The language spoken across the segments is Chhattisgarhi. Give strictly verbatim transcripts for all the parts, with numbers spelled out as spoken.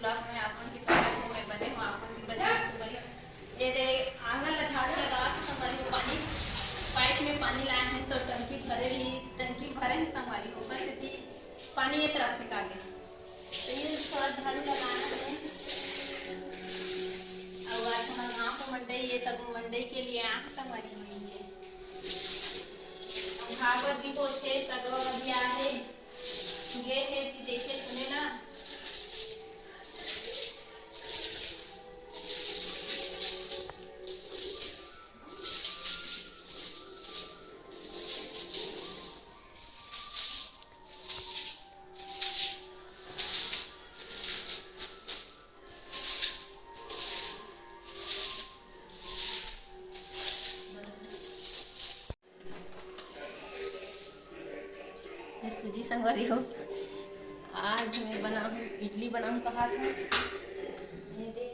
मैं आप मन के संगवारी हो, मैं बने हूँ, आप मन भी बने हो संगवारी हो। ये दे आंगन ला झाड़ू लगा के संगवारी हो, पानी, पाइप में पानी लाए हैं तो टंकी भरे ली, टंकी भरे हैं संगवारी हो, ऊपर से दी पानी ये तरफ फेंका गया। तो ये थोड़ा झाड़ू लगाना है। और आज हमारे गाँव को मंडई, ये तक मंडई के लिए आए हैं संगवारी हो नीचे। हम भागवत भी को छे तक अभी आए हैं। ये है कि देखे सुने ना। ये सूजी संगवारी हो, आज मैं बनाहूँ, इडली बनाहूँ कहा था। ये दे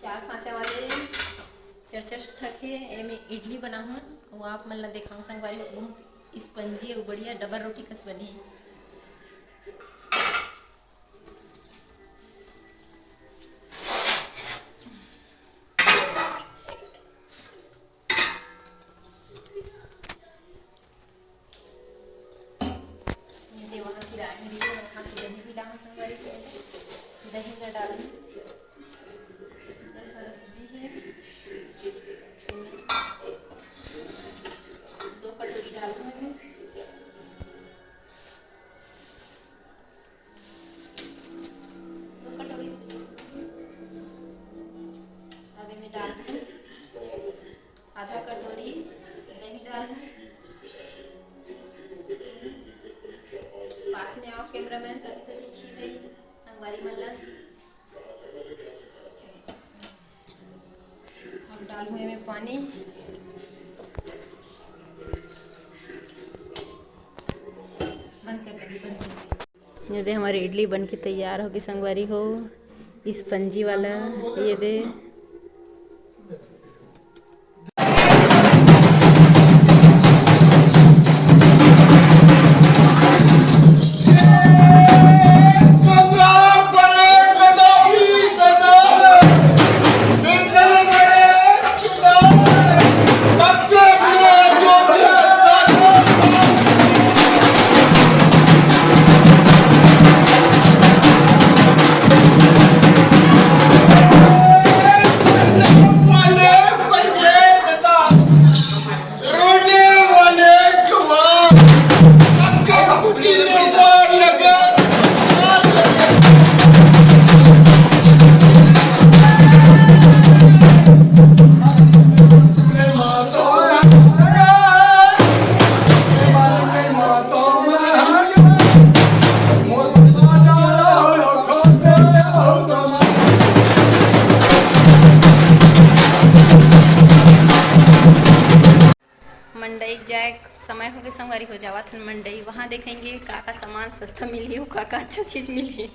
चार सांचा वाले चरचर ठक हे, एमे इडली बनाहूँ, वो आप मन ला देखाऊँ संगवारी हो। बहुत स्पंजी अउ बढ़िया डबल रोटी कस बनी। ये दे वहाँ की रानी भी है, वहाँ की दही भी लाऊँ संगवारी के लिए। दही का डालूँ। दस बारह सूजी है। दो कटोरी डालूँ मैं। दो कटोरी सूजी। अब इनमें डाल दूँ। आधा कटोरी दही डालहूँ। पास में आओ कैमरामैन, तभी तो देखी भाई संगवारी मन ला। अब डालहूँ एमे पानी। बंद कर दे, बंद कर दे। ये दे हमारी इडली बन के तैयार होगी संगवारी हो, स्पंजी वाला। ये दे मंडई जाए समय होगे संगवारी हो, जावत हन मंडई, वहाँ देखेंगे का का सामान सस्ता मिलही अउ का का अच्छा चीज मिलही।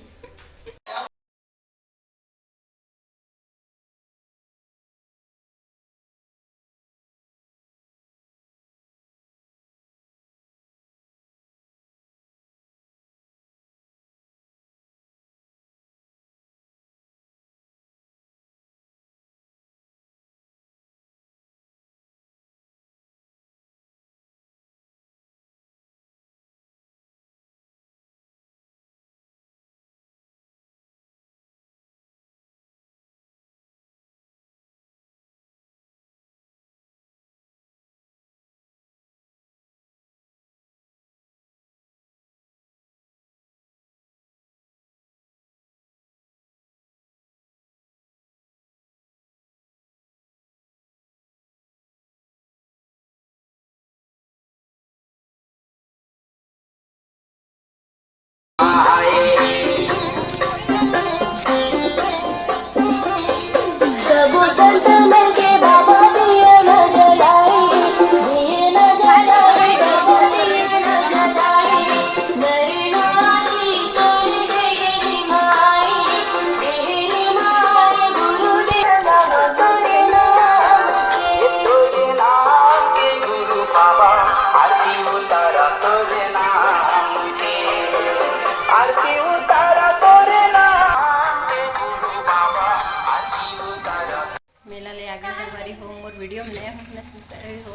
संगवारी हो, मोर वीडियो में नया हो, मैं संस्कार हो।